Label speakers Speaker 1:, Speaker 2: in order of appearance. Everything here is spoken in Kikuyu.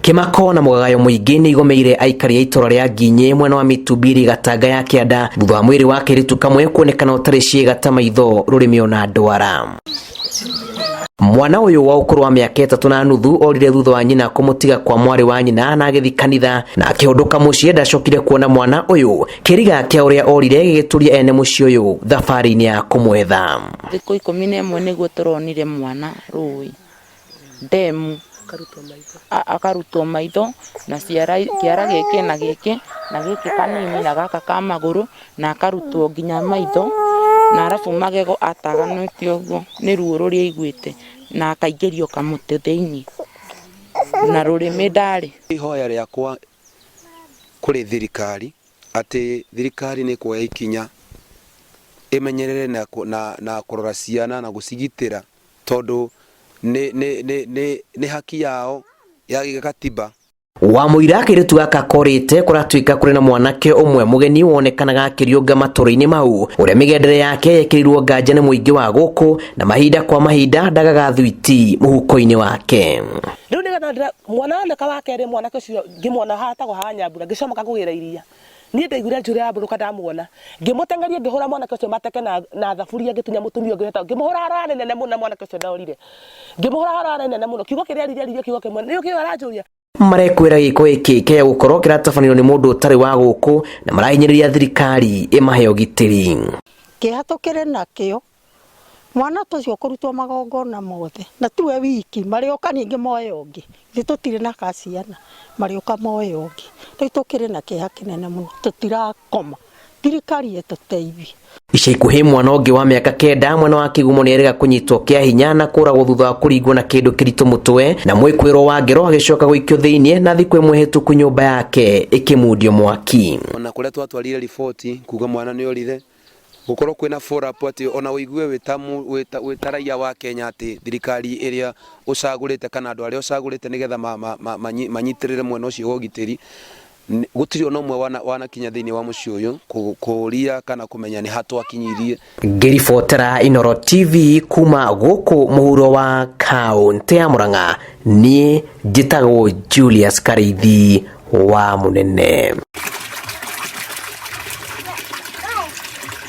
Speaker 1: Kĩmako na mũgagayo mũingĩ nĩ igomeire aikari a itũra rĩa Nginyĩ mwena wa Mĩtumbiri Gatanga ya Kĩanda thutha wa mwĩrĩ wa kairĩtu kamwe kuonekana ũtarĩ ciĩga ta maitho, rũrĩmĩ ona ndwara. Mwana ũyũ wa ũkũrũ wa mĩaka 3.5 orire thutha wa nyina kũmũtiga kwa mwarĩ wa nyina na agĩthiĩ kanitha na akĩhũndũka mũciĩ ndacokire kuona mwana ũyũ. Kĩriga kĩa ũrĩa orire gĩgĩtũria ene mũciĩ ũyũ thabarĩ-inĩ ya kũmwetha.
Speaker 2: Thikũ 11 nĩguo tũronire mwana rũĩ ndemu akarutwo maitho na ciara kĩara gĩkĩ na gĩkĩ na gĩkĩ kanini na gaka ka magũrũ na akarutwo nginya maitho na arabu magego ataganĩte ũguo nĩ ruo rũrĩa aiguĩte na akaingĩrio kamũtĩ thĩinĩ na rũrĩmĩ ndarĩ.
Speaker 3: Ihoya rĩakwa kũrĩ thirikari atĩ thirikari nĩ ĩkuoya ikinya ĩmenyerere na, na, na kũrora ciana na gũcigitĩra tondũ nĩ, nĩ, nĩ, nĩ, nĩ haki yao ya gĩkatiba.
Speaker 1: Wa mũira kairĩtu gaka korĩte kũratuĩka kũrĩ na mwanake ũmwe mũgeni wonekanaga akĩriũnga matũra-inĩ mau ũrĩa mĩgendere yake yekĩrirwo nganja nĩ mũingĩ wa gũkũ na mahinda kwa mahinda ndagaga thwiti mũhuko-inĩ wake.
Speaker 4: Rĩu nĩgetha mwana oneka wa kerĩ mwanake ũcio ngĩmuona hatagwo haha Nyambura ngĩcomoka kũgĩra iria. Niĩ ndaiguire njuĩrĩ yambũrũka ndamuona. Ngĩmũteng'eria ngĩhũra mwanake ũcio mateke na, na thaburia ngĩtunya mũtumia ũngĩ wetagwo ngĩmũhũra haro yarĩ nene mũno na mwanake ũcio ndorire. Ngĩmũhũra haro yarĩ nene mũno. Kiugo kĩrĩa aririe aririe kiugo kĩmwe. Nĩ ũkĩ aranjũria?
Speaker 1: Marekwĩra gĩko gĩkĩ kĩa gũkorwo kĩratabanio nĩ mũndũ ũtarĩ wa gũkũ na marahinyĩrĩria thirikari ĩmahe ũgitĩri.
Speaker 5: Kĩeha tũkĩrĩ nakĩo Mwana ta ũcio kũrutwo magongona mothe, na tiwe wiki, marĩũka ningĩ moe ũngĩ. Ithuĩ tũtirĩ na ka ciana, marĩũka moe ũngĩ. Rĩu tũkĩrĩ na kĩeha kĩnene mũno, tũtirakoma. Thirikari ĩtũteithie.
Speaker 1: Ica ikuhĩ mwana ũngĩ wa mĩaka 9 mwena wa Kĩgumo nĩerĩga kũnyitwo kĩa hinya na kũragwo thutha wa kũringwo na kĩndũ kĩritũ mũtwe na mwĩkwĩrwo wa ngero agĩcoka gũikio thĩinĩ na thikũ ĩmwe hĩtũku nyũmba yake ĩkĩmundio mwaki.
Speaker 3: Ona kũrĩa twatwarire riboti kuga mwana nĩ orire, gũkorwo kwĩna follow up atĩ ona ũigue wĩ ta raia wa Kenya atĩ thirikari ĩrĩa ũcagũrĩte kana andũ arĩa ũcagũrĩte nĩgetha manyitĩrĩre mwena ũcio wa ũgitĩri, gũtirĩ ona ũmwe wanakinya thĩinĩ wa mũciĩ ũyũ kũria kana kũmenya nĩ ha twakinyirie.
Speaker 1: Ngĩribotera Inooro TV kuma gũkũ mũhuro wa kaũntĩ ya Murang'a, niĩ njĩtagwo Julius Karĩithi wa Mũnene.